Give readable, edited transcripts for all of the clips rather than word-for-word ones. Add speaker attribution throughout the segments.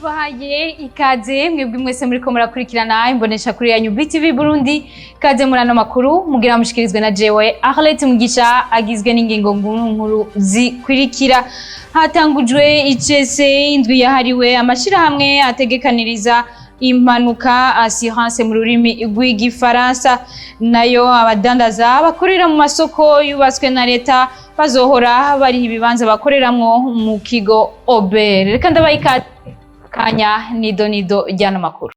Speaker 1: Tubahaye ikaze mwebwe mwese muriko murakurikirana imbonesha kuri yanyu BTV Burundi. Kaze muri ano makuru mugira mushikirizwe na jewe Arlette Mugisha, agizwe n'ingingo nkuru nkuru zikurikira: hatangujwe icese indwi yahariwe amashirahamwe ategekaniriza impanuka, assurance mu rurimi rw'Igifaransa. Nayo abadandaza bakorera mu masoko yubatswe na leta bazohora bariha ibibanza bakoreramwo mu kigo OBR. Reka ndabaha ikaze, kanya nido nido ry'ano makuru.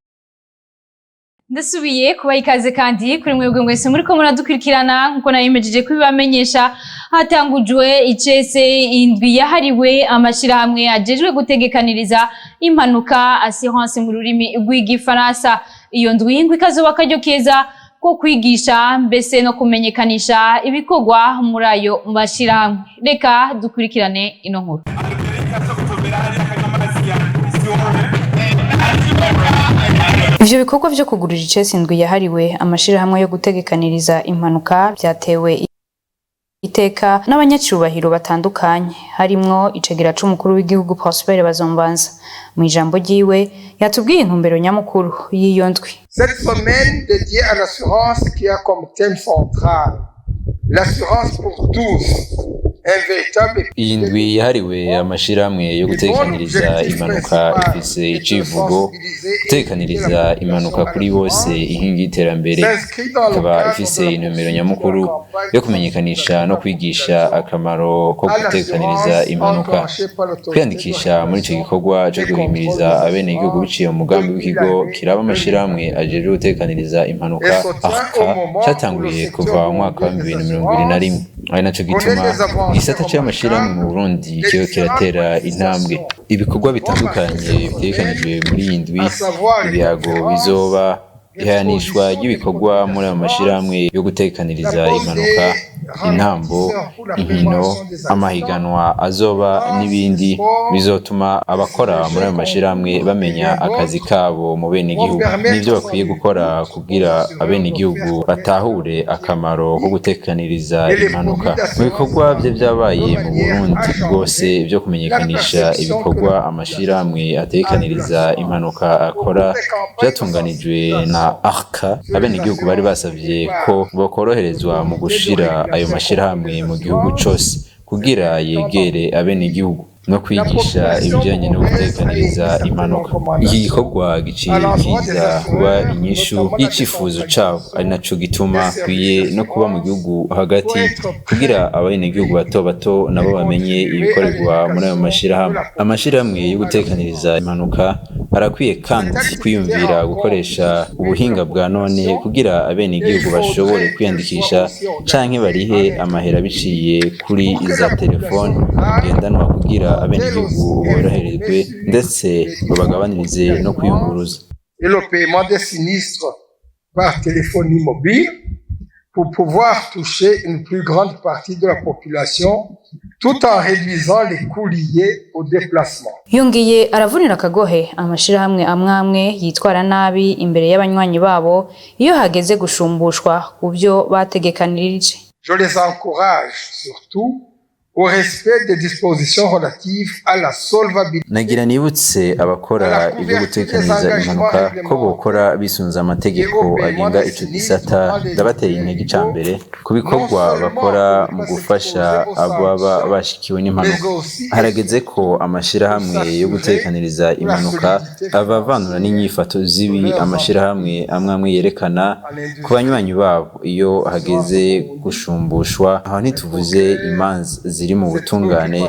Speaker 1: Ndasubiye kubaha ikaze kandi kuri mwebwe mwese muriko muradukurikirana. Nkuko nari kubibamenyesha, hatangujwe icese indwi yahariwe amashirahamwe ajejwe gutegekaniriza impanuka, assurance mu rurimi rw'Igifaransa. Iyo ndwi ngo ikazoba akaryo keza ko kwigisha mbese no kumenyekanisha ibikorwa muri ayo mashirahamwe. Reka dukurikirane ino nkuru.
Speaker 2: Ivyo bikorwa vyo kugurira icese indwi yahariwe amashirahamwe yo gutegekaniriza impanuka vyatewe iteka n'abanyacubahiro batandukanye, harimwo icegera c'umukuru w'igihugu Prosper Bazombanza. Mu ijambo ryiwe yatubwiye intumbero nyamukuru y'iyo ndwi.
Speaker 3: Cette semaine dédiée à l'assurance qui a comme thème central l'assurance pour tous, un véritable
Speaker 4: Iyi ndwi yahariwe amashirahamwe yo gutegekaniriza impanuka ifise icivugo "Gutegekaniriza impanuka kuri bose, inkingi y'iterambere", ikaba ifise intumbero nyamukuru yo kumenyekanisha no kwigisha akamaro ko gutegekaniriza impanuka. Kwiyandikisha muri ico gikorwa co guhimiriza abenegihugu biciye mu mugambi w'ikigo kiraba amashirahamwe ajejwe gutegekaniriza impanuka, ARCA, catanguye kuva mu mwaka wa 2021, ari naco gituma igisata c'amashirahamwe mu Burundi kiriko kiratera intambwe. Ibikorwa bitandukanye bitegekanijwe muri iyi ndwi, ibiyago bizoba, ihayanishwa ry'ibikorwa muri ayo mashirahamwe yo gutegekaniriza impanuka, intambo, inkino, amahiganwa azoba n'ibindi bizotuma abakora muri ayo mashirahamwe bamenya akazi kabo mu benegihugu n'ivyo bakwiye gukora kugira abenegihugu batahure akamaro ko gutegekaniriza impanuka. Mu bikorwa vye vyabaye mu Burundi bwose vyo kumenyekanisha ibikorwa amashirahamwe ategekaniriza impanuka akora, vyatunganijwe na ARCA, abenegihugu bari basavye ko bokoroherezwa mu gushira ayo mashirahamwe mu gihugu cose kugira yegere abenegihugu no kwigisha ibijanye no gutegekaniriza impanuka. Iki gikorwa giciye kiza kuba inyishu y'icifuzo cabo, ari naco gituma kwiye no kuba mu gihugu hagati kugira abenegihugu bato bato nabo bamenye ibikorerwa muri ayo mashirahamwe. Amashirahamwe yo gutegekaniriza impanuka arakwiye kandi kwiyumvira gukoresha ubuhinga bwa none kugira abenegihugu bashobore kwiyandikisha canke barihe amahera biciye kuri za telefone ngendanwa, kugira abenegihugu borohererwe ndetse babagabanirize no kwiyunguruza.
Speaker 3: Et le paiement des sinistres par téléphonie mobile pour pouvoir toucher une plus grande partie de la population tout en réduisant les coûts liés au déplacement.
Speaker 2: Yongeye aravunira akagohe amashirahamwe amwe amwe yitwara nabi imbere y'abanywanyi babo iyo hageze gushumbushwa ku byo bategekanirije.
Speaker 3: Je les encourage surtout au respect des dispositions relatives à la solvabilité.
Speaker 4: Nagira nibutse abakora ibyo gutekaniriza impanuka ko bokora bisunze amategeko agenga ico gisata. Ndabateye intege ica mbere ku bikorwa bakora mu gufasha ababa bashikiwe n'impanuka. Harageze ko amashirahamwe yo gutekaniriza impanuka abavanura n'inyifato zibi amashirahamwe amwe amwe yerekana ku banywanyi babo iyo hageze gushumbushwa. Aho ntituvuze imanza ziri mu butungane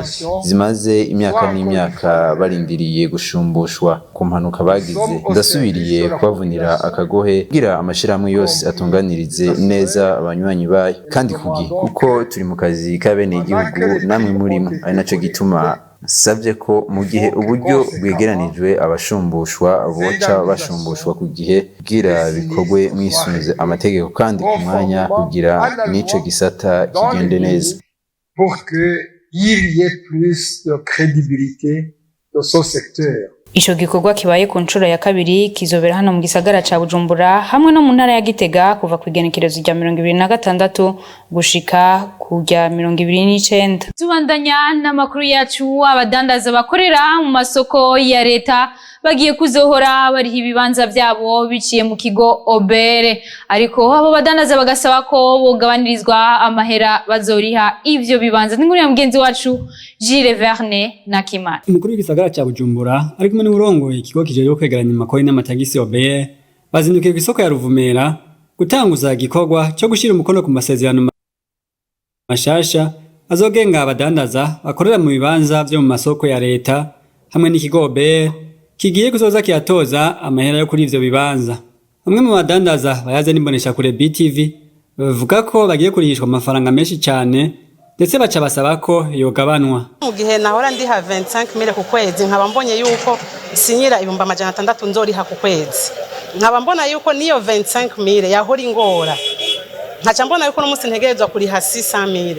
Speaker 4: zimaze imyaka n'imyaka barindiriye gushumbushwa ku mpanuka bagize. Ndasubiriye kubavunira akagohe kugira amashirahamwe yose atunganirize neza abanywanyi bayo kandi ku gihe, kuko turi mu kazi k'abenegihugu namwe murimo, ari naco gituma savye ko mu gihe uburyo bwegeranijwe abashumbushwa boca bashumbushwa ku gihe, kugira bikorwe mwisunze amategeko kandi ku mwanya, kugira n'ico gisata kigende neza.
Speaker 3: Pour que il y ait plus de crédibilité de ce secteur.
Speaker 2: Ico gikorwa kibaye ku nshuro ya kabiri kizobera hano mu gisagara ca Bujumbura hamwe no mu ntara ya Gitega kuva ku igenekerezo rya 26 gushika ku rya 29.
Speaker 1: Tubandanya n'amakuru yacu. Abadandaza bakorera mu masoko ya leta. Bagiye kuzohora bariha ibibanza vyabo biciye mu kigo OBR, ariko abo badandaza bagasaba ko bogabanirizwa amahera bazoriha ivyo bibanza. Ni inkuru ya mugenzi wacu Gilles Verne Nakimana.
Speaker 5: Umukuru w'igisagara ca Bujumbura ari kumwe n'uwurongoye ikigo kijejwe kwegeranya amakori n'amatagisi OBR bazindukiye kw'isoko ya Ruvumera gutanguza igikorwa co gushira umukono ku masezerano mashasha azogenga abadandaza bakorera mu bibanza vyo mu masoko ya leta hamwe n'ikigo OBR kigiye kuzoza kiratoza amahera yo kuri ivyo bibanza. Bamwe mu badandaza bayaze n'imboneshakure BTV bavuga ko bagiye kurihishwa amafaranga menshi cane, ndetse baca basaba ko yogabanwa.
Speaker 6: Mu gihe nahora ndiha 25000 ku kwezi, nkaba mbonye yuko sinyira 600,000 nzoriha ku kwezi, nkaba mbona yuko niyo 25000 yahora ingora, nkaca mbona yuko n'umunsi ntegerezwa kuriha 600000.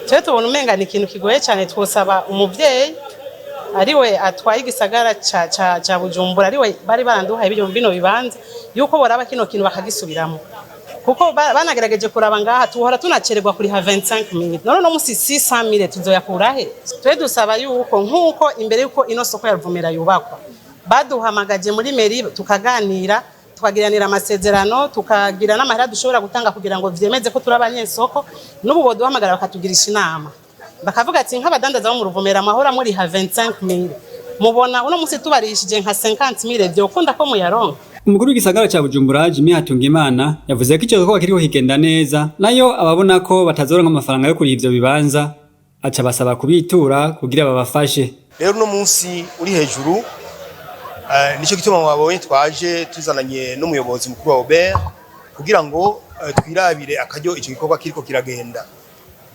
Speaker 6: Twe tubona umenga ni ikintu kigoye cyane. Twosaba umuvyeyi ariwe atwaye igisagara ca Bujumbura, ariwe bari baranduhaye ibyo bino bibanza, yuko boraba kino kintu bakagisubiramo, kuko banagerageje kuraba ngaha tuhora tunacererwa kuriha 25000, none no musi 600000 tuzoyakura he? Twe dusaba yuko nkuko imbere yuko ino soko ya Ruvumera yubakwa baduhamagaje muri mairie, tukaganira, tukagiranira amasezerano, tukagira n'amahera dushobora gutanga kugira ngo vyemeze ko turi abanyesoko, n'ubu boduhamagara bakatugirisha inama, bakavuga ati nk'abadandaza bo mu Ruvumera amahora muriha 25000, mubona uno musi tubarishije nka 50000 vyokunda ko muyaronka?
Speaker 5: Umukuru w'igisagara ca Bujumbura Jimmy Hatungimana yavuze ko ico gikorwa kiriko kigenda neza, nayo ababona ko batazoronka amafaranga yo kuriha ivyo bibanza aca basaba kubitura kugira babafashe.
Speaker 7: Rero uno munsi uri hejuru, nico gituma mwabonye twaje tuzananye n'umuyobozi mukuru wa OBR kugira ngo twirabire akaryo ico gikorwa kiriko kiragenda.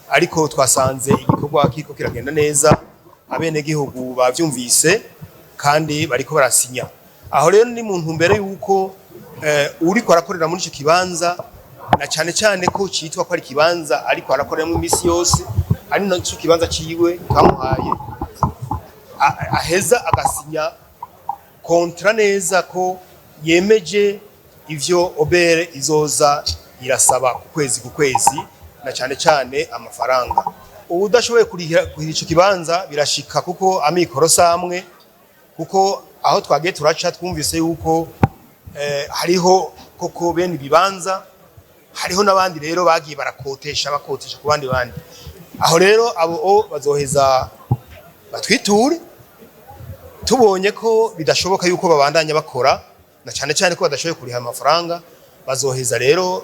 Speaker 7: Ariko twasanze igikorwa kiriko kiragenda neza, abenegihugu bavyumvise kandi bariko barasinya. Aho rero ni mu ntumbero yuko uriko arakorera muri ico kibanza, na cane cane ko citwa ko ari ikibanza ariko arakoreramo imisi yose, ari naco kibanza ciwe twamuhaye, aheza agasinya contrat neza ko yemeje ivyo OBR izoza irasaba ku kwezi ku kwezi, na cane cane amafaranga. Udashoboye kurihira ico kibanza birashika, kuko amikoro samwe, kuko aho twagiye turaca twumvise yuko hariho koko bene ibibanza, hariho n'abandi rero bagiye barakotesha, bakotesha ku bandi bandi. Aho rero abo o bazoheza batwiture, tubonye ko bidashoboka yuko babandanya bakora, na cane cane ko badashoboye kuriha amafaranga, bazoheza rero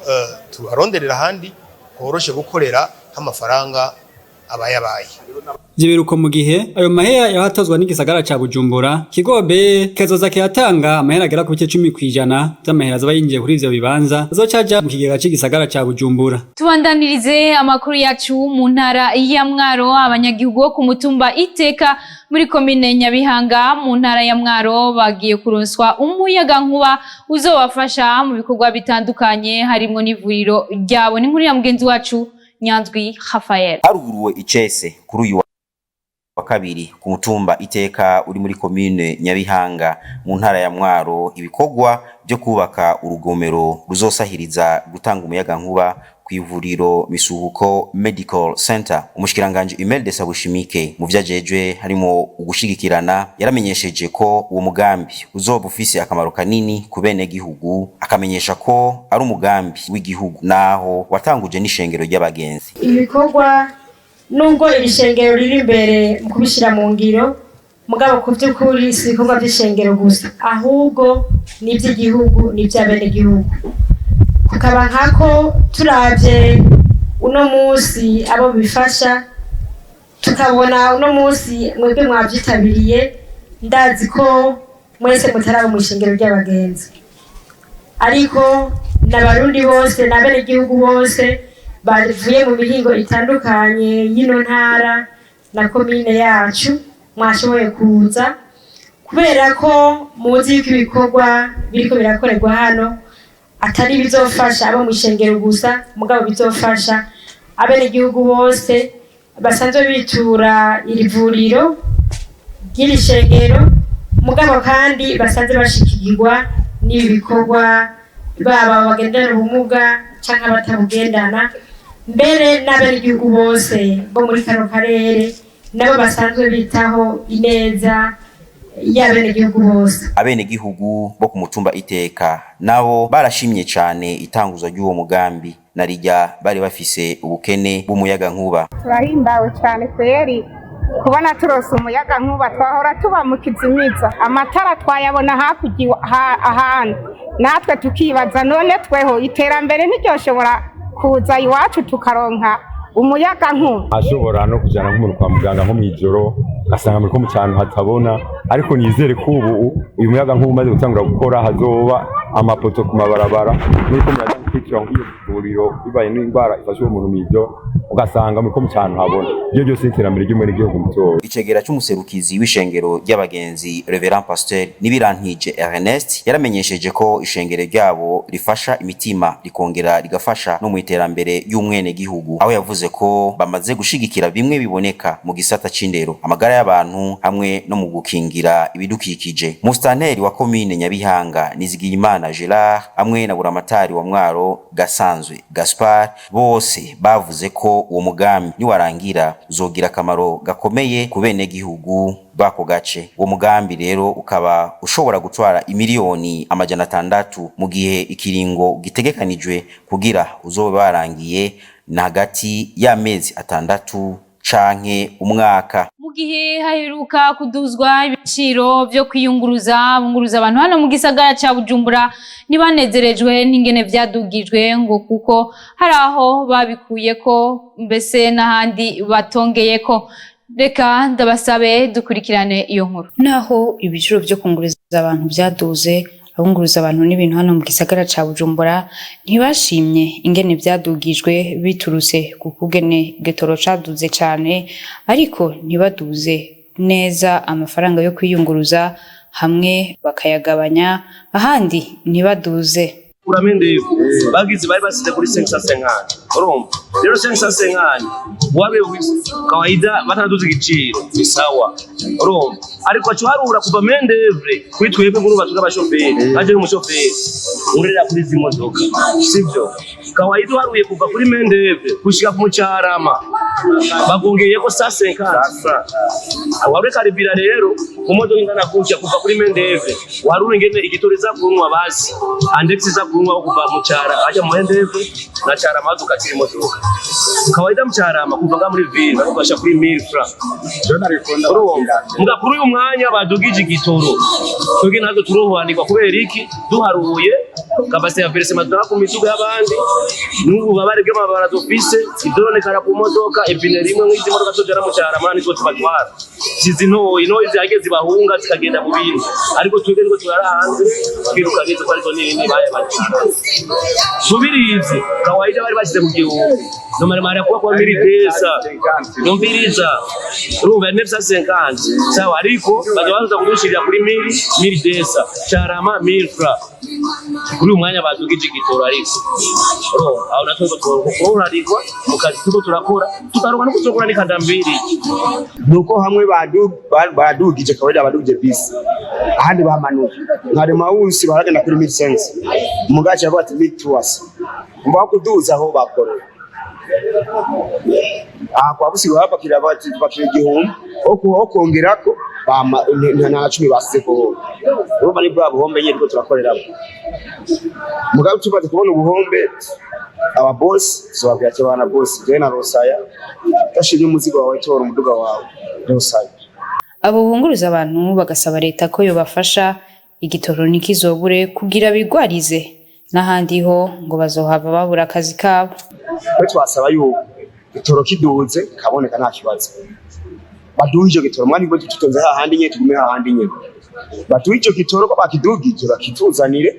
Speaker 7: tubaronderera ahandi horoshe gukorera nk'amafaranga abayabaye.
Speaker 5: Ivyo biruko mu gihe ayo mahera yahatozwa n'igisagara ca Bujumbura, ikigo OBR kazoza kiratanga amahera agera ku bice 10% vy'amahera azoba yinjiye kuri ivyo bibanza azoca aja mu kigega c'igisagara ca Bujumbura.
Speaker 1: Tubandanirize amakuru yacu mu ntara ya Mwaro. Abanyagihugu bo ku mutumba Iteka muri komine Nyabihanga mu ntara ya Mwaro bagiye kuronswa umuyaga nkuba uzobafasha mu bikorwa bitandukanye, harimwo n'ivuriro ryabo. Ni inkuru ya mugenzi wacu Nyanzwi Rafael.
Speaker 8: Haruguruwe icese kuri uyu wa kabiri ku mutumba Iteka uri muri komine Nyabihanga mu ntara ya Mwaro ibikorwa byo kubaka urugomero ruzosahiriza gutanga umuyaga nkuba ku ivuriro Misuhuko Medical Center. Umushikiranganje Imelde Sabushimike mu vyajejwe harimo ugushigikirana yaramenyesheje ko uwo mugambi uzoba ufise akamaro kanini ku bene gihugu, akamenyesha ko ari umugambi w'igihugu naho watanguje n'ishengero ry'abagenzi.
Speaker 9: Ibikorwa, nubwo iri shengero riri imbere mu kubishyira mu ngiro, mugabo ku by'ukuri si ibikorwa by'ishengero gusa, ahubwo ni iby'igihugu, ni iby'abenegihugu. Kukaba nkako turabye uno munsi abo bifasha, tukabona uno munsi mwebwe mwabyitabiriye, ndazi ko mwese mutaraba mu ishengero ry'abagenzi, ariko n'abarundi bose n'abenegihugu bose bavuye mu mihingo itandukanye y'ino ntara na komine yacu mwashoboye kuza kubera ko muzi yuko ibikorwa biriko birakorerwa hano atari bizofasha abo mu ishengero gusa, mugabo bizofasha abenegihugu bose basanzwe bitura iri vuriro ry'iri shengero, mugabo kandi basanzwe bashikirwa n'ibi bikorwa, baba bagendana ubumuga canke abatabugendana, mbere n'abenegihugu bose bo muri kano karere nabo basanzwe bitaho ineza. y'abenegihugu bose.
Speaker 8: Abenegihugu bo ku mutumba Iteka nabo barashimye cane itanguzwa ry'uwo mugambi, narirya bari bafise ubukene bw'umuyagankuba.
Speaker 10: Turahimbawe cyane kweri kubona turose umuyaga nkuba. Twahora tuba mu kizimiza, amatara twayabona hakurya ahandi, natwe tukibaza: none tweho iterambere ntiryoshobora kuza iwacu tukaronka umuyaga nkuba?
Speaker 11: Ashobora no kujyana nk'umuntu kwa muganga nko mw'ijoro, ugasanga muri ko mu cyaro hatabona. Ariko nizere ko ubu uyu muyaga nkuba umaze gutangura gukora, hazoba amapoto ku mabarabara, muri ko muraja kwitira nk'iyo vuriro, bibaye n'indwara ifashe uwo muntu mw'ijoro, ugasanga muri ko mu cyaro habona. Ibyo byose ni iterambere ry'umwenegihugu mutoya.
Speaker 8: Icegera c'umuserukizi w'ishengero ry'abagenzi, Reverend Pasteur Nibirantije Ernest, yaramenyesheje ko ishengero ryabo rifasha imitima, rikongera rigafasha no mu iterambere ry'umwenegihugu, aho yavuze ko bamaze gushigikira bimwe biboneka mu gisata c'indero, amagara y'abantu hamwe no mu gukingira ibidukikije. Mustanteri wa komine Nyabihanga, Nizigiyimana Gerard, hamwe na buramatari wa Mwaro, Gasanzwe Gaspard, bose bavuze ko uwo mugambi niwarangira uzogira akamaro gakomeye ku benegihugu b'ako gace. Uwo mugambi rero ukaba ushobora gutwara imiliyoni 600, mu gihe ikiringo gitegekanijwe kugira uzobe warangiye na hagati y'amezi 6 canke umwaka.
Speaker 1: Mu gihe haheruka kuduzwa ibiciro vyo kwiyunguruza, bunguruza abantu hano mu gisagara ca Bujumbura ntibanezerejwe n'ingene vyadugijwe, ngo kuko hari aho babikuyeko mbese n'ahandi batongeyeko. Reka ndabasabe dukurikirane iyo nkuru.
Speaker 2: Naho ibiciro vyo kunguruza abantu vyaduze, abunguruza abantu n'ibintu hano mu gisagara ca Bujumbura ntibashimye ingene vyadugijwe, biturutse ku kugene getoro caduze cane, ariko ntibaduze neza amafaranga yo kwiyunguruza, hamwe bakayagabanya, ahandi ntibaduze.
Speaker 12: Kuramo indege bagize bari basize kuri 550. Urumva rero, 550 wabe kawaida bataraduze igiciro ni sawa, urumva, ariko aco harura kuva main d'oeuvre kuri twebwe nkuru batuga abashoferi baje n'umushoferi urera kuri izi modoka, sivyo? Kawaida uharuye kuva kuri main d'oeuvre gushika ku mucarama bagongeyeko 150 francs. Wari karibira rero mu modoka ingana gutya, kuva kuri main d'oeuvre warura ingene igitoro iza kunywa, basi andex iza kunywa kuva mu cyara ajya mu main d'oeuvre na Carama ukatira imodoka. Kawaida mu Carama kuva nga muri ville bagasha kuri 1000 francs, urumva. Muga kuri uyu mwanya badugije igitoro, twebwe natwe turohanirwa. Kubera iki? Duharuye capacité ya versement dutanga ku miduga y'abandi n'ububabare bw'amabara dufise, ivyononekara ku modoka, ipine rimwe nk'izi modoka tujana mu Carama nitwo tubatwara, zizi ntoyi ntoyi zihageze zibahunga zikagenda mu bindi, ariko twebwe niko turara hanze twiruka nk'izo ko arizo nini baye bati subirizi. Kawaida bari bashyize ku 1000, normalement kuba kwa 1200. Numviriza, urumva, 950 sawa, ariko baza baza kudushirira kuri mille, 1200, Carama 1000 francs. Kuri uyu mwanya badugije igitoro, ariko urumva aho natwe tworoherwa mu kazi turiko turakora, tukaronka no kuzokora n'ikanda mbiri.
Speaker 13: Nuko hamwe badugije kawaida, badugije bisi, ahandi bamanuka. Nka Remawusi baragenda kuri 1500, mugace bavuga ati 1300. Mba kuduza aho bakorera aha kwa Busigo bapakira, bati pakira 1000, aho kongerako bama nta cumi basizeko. Urumva ni bwa buhombe nyene turiko turakoreramo. Mugabe tumaze kubona ubuhombe, aba boss tuzobabwira ati: "Bana boss, jewe na Rosaya tashimye umuzigo wawe, tora umuduga wawe Rosaya."
Speaker 2: Abo bunguruza abantu bagasaba leta ko yobafasha igitoro ntikizobure kugira bigwarize, n'ahandi ho ngo bazohava babura akazi kabo.
Speaker 13: Twe twasaba yuko igitoro kiduze kaboneka, nta kibazo, baduhe ico gitoro. Mwani bwo tutonze hahandi nyene, tugume hahandi nyene, baduhe ico gitoro ko bakidugije, bakituzanire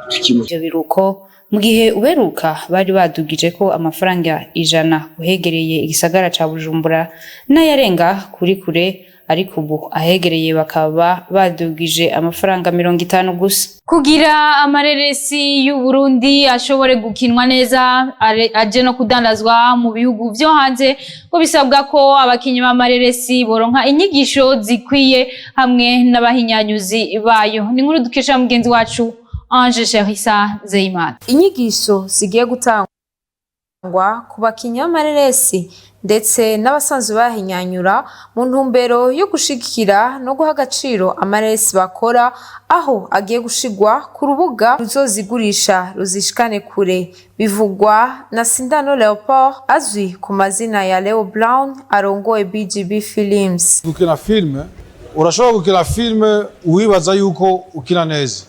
Speaker 13: tukimwe.
Speaker 2: Ivyo biruko mu gihe uberuka bari badugije ko amafaranga 100 uhegereye igisagara ca Bujumbura n'ayarenga kuri kure, ariko ubu ahegereye bakaba badugije amafaranga 50 gusa.
Speaker 1: Kugira amareresi y'u Burundi ashobore gukinwa neza, aje no kudandazwa mu bihugu vyo hanze, ngo bisabwa ko abakinyi b'amareresi boronka inyigisho zikwiye hamwe n'abahinyanyuzi bayo. Ni inkuru dukesha mugenzi wacu Ange Cherissa Zeimana.
Speaker 14: Inyigisho zigiye gutangwa ku bakinyi b'amareresi Ndetse n'abasanzwe bahinyanyura mu ntumbero yo gushigikira no guha agaciro amaresi bakora, aho agiye gushigwa ku rubuga ruzozigurisha ruzishikane kure. Bivugwa na Sindano Leopold azwi ku mazina ya Leo Brown arongoye BGB Films.
Speaker 15: Gukina filime, urashobora gukina filime wibaza yuko ukina neza,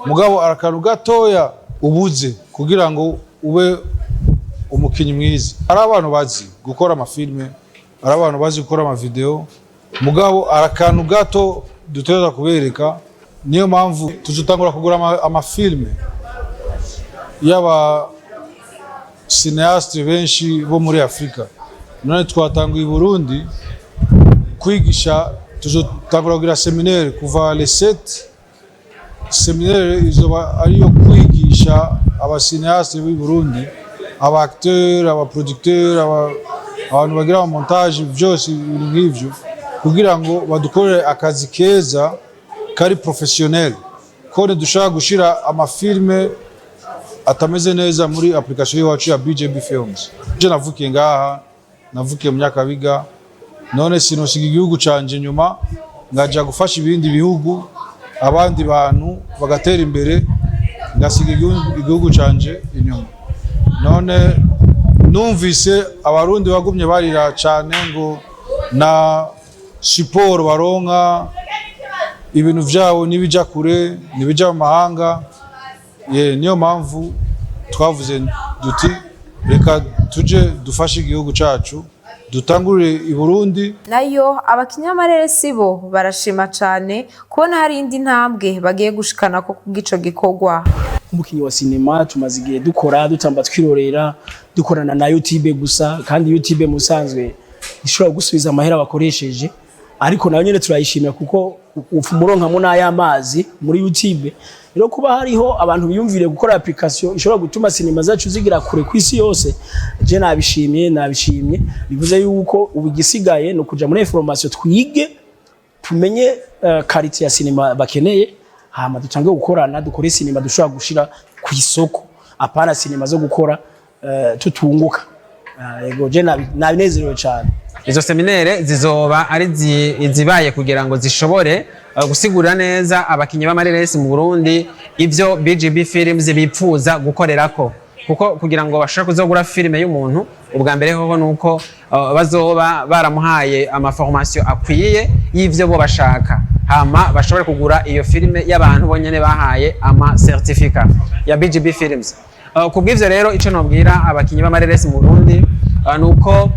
Speaker 15: mugabo akantu gatoya ubuze kugira ngo ube umukinnyi mwiza. Hari abantu bazi gukora amafilime, hari abantu bazi gukora amavideo, mugabo akantu gato dutegereza kubereka. Niyo mpamvu tuzotangura kugura amafilime y'aba cinéastes benshi bo muri Afurika. None twatanguye i Burundi kwigisha, tuzotangura kugira séminaire kuva le 7. Séminaire izoba ariyo kwigisha aba cinéastes b'i Burundi, aba acteurs, aba producteurs, abantu bagira ama montage, byose ibintu nk'ivyo, kugira ngo badukorere akazi keza kari professionnel, ko ntidushaka gushira amafilme atameze neza muri application y'iwacu ya BJB Films. Je navukiye ngaha, navukiye mu Nyakabiga, none sinosiga igihugu canje nyuma ngaja gufasha ibindi bihugu, abandi bantu bagatera imbere, ngasiga igihugu canje inyuma. None numvise Abarundi bagumye barira cane ngo na siporo baronka, ibintu vyabo nibija kure, nibija mu mahanga. Ye, niyo mpamvu twavuze duti reka tuje dufashe igihugu cacu, dutangurire i Burundi.
Speaker 14: Nayo abakinyamareresi bo barashima cane kubona hari indi ntambwe bagiye gushikana ko kubw'ico gikorwa.
Speaker 16: Nk'umukinnyi wa sinema, tumaze igihe dukora, dutamba, twirorera, dukorana na YouTube gusa, kandi YouTube musanzwe ishobora gusubiza amahera bakoresheje, ariko nayo nyene turayishimira kuko umuronkamo n'ay'amazi muri YouTube. Rero kuba hariho abantu biyumviriye gukora application ishobora gutuma sinema zacu zigira kure ku isi yose, je nabishimye, nabishimye. Bivuze yuko ubu igisigaye ni ukuja muri information, twige, tumenye qualité ya sinema bakeneye, hama dutange gukorana, dukore sinema dushobora gushira ku isoko, apana sinema zo gukora tutunguka. Yego, je nabinezerewe cyane.
Speaker 17: Izo séminaire zizoba ari izibaye kugira ngo zishobore gusigurira neza abakinyi b'amareresi mu Burundi ivyo BGB Films bipfuza gukorerako, kuko kugira ngo bashobore kuzogura filime y'umuntu, ubwa mbere hoho nuko bazoba baramuhaye amaformation akwiye y'ivyo bo bashaka, hama bashobore kugura iyo filime y'abantu bonyene bahaye ama certificat ya BGB Films. Kubw'ivyo rero, ico nobwira abakinyi b'amareresi mu Burundi nuko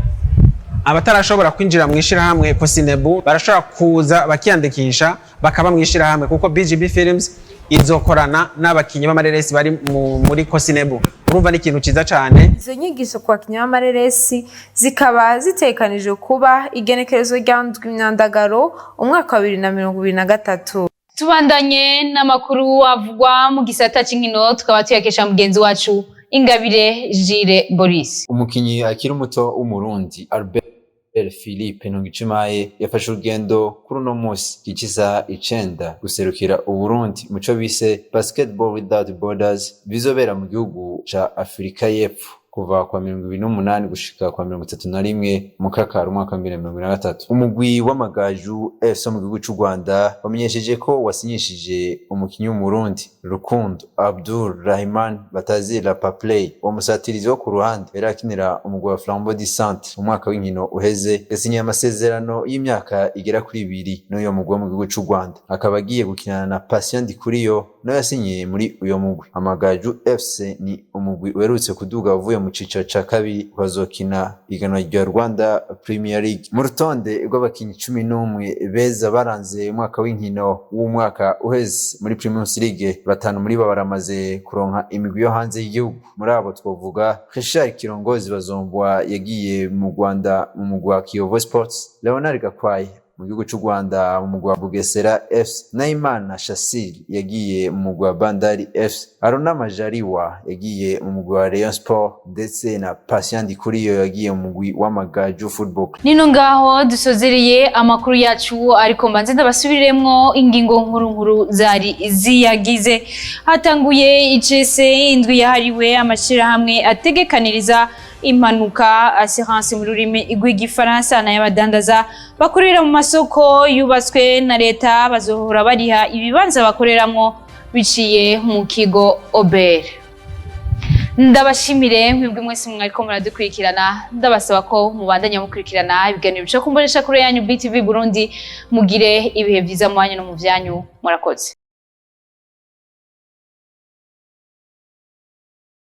Speaker 17: abatarashobora kwinjira mu ishirahamwe Kosinebu barashobora kuza bakiyandikisha bakaba mu ishirahamwe, kuko BGB Films izokorana n'abakinyi b'amareresi bari muri Kosinebu. Urumva ni ikintu ciza cane.
Speaker 14: Izo nyigisho ku bakinyi b'amareresi zikaba zitegekanijwe kuba igenekerezo rya 7 Myandagaro umwaka wa 2023.
Speaker 1: Tubandanye n'amakuru avugwa mu gisata c'inkino, tukaba tuyakesha mugenzi wacu Ingabire Jire Boris.
Speaker 4: Umukinyi akiri muto w'Umurundi Albert Philippe Ntungicumaye yafashe urugendo kuri uno musi gica 9 guserukira Uburundi muco bise Basketball Without Borders, bizobera mu gihugu ca Afurika y'Epfo kuva kwa 28 gushika kwa 31 Mukakaro umwaka wa 2023. Umugwi w'Amagaju FC wo mu gihugu c'u Rwanda wamenyesheje ko wasinyishije umukinyi w'Umurundi Rukundo Abdul Rahman batazira Paplay. Uwo musatirizi wo ku ruhande yari akinira umugwi wa Flambeau du Centre mu mwaka w'inkino uheze, yasinyiye amasezerano y'imyaka igera kuri 2 n'uyo mugwi wo mu gihugu c'u Rwanda, akaba agiye gukinana na Patient Ndikuriyo nawe yasinyiye muri uyo mugwi. Amagaju FC ni umugwi uherutse kuduga uvuye mu cicaro ca kabiri, ukazokina iganwa rya Rwanda Premier League. Mu rutonde rw'abakinyi 11 beza baranze umwaka w'inkino w'umwaka uheze muri Primus League, batanu muri bo baramaze kuronka imigwi yo hanze y'igihugu. Muri abo twovuga Richard Kirongozi Bazombwa yagiye mu Rwanda mu mugwi wa Kiyovu Sports, Leonard Gakwaya mu gihugu c'u Rwanda mu mugwi wa Bugesera FC, Nahimana Shassir yagiye mu mugwi wa Bandari FC, Aruna Majaliwa yagiye mu mugwi wa Rayon Sport, ndetse na Patient Ndikuriyo yagiye mu mugwi w'Amagaju Football Club.
Speaker 1: Nino ngaho dusozereye amakuru yacu, ariko mbanze ndabasubiriremwo ingingo nkuru nkuru zari ziyagize. Hatanguye icese indwi yahariwe amashirahamwe ategekaniriza Impanuka, assurance mu rurimi rw'Igifaransa, n'ay'abadandaza bakorera mu masoko yubatswe na leta bazohora bariha ibibanza bakoreramwo biciye mu kigo OBR. Ndabashimire mwebwe mwese mwariko muradukurikirana, ndabasaba ko mubandanya mukurikirana ibiganiro bica ku mboneshakure yanyu BTV Burundi. Mugire ibihe vyiza mu banyu no mu vyanyu. Murakoze.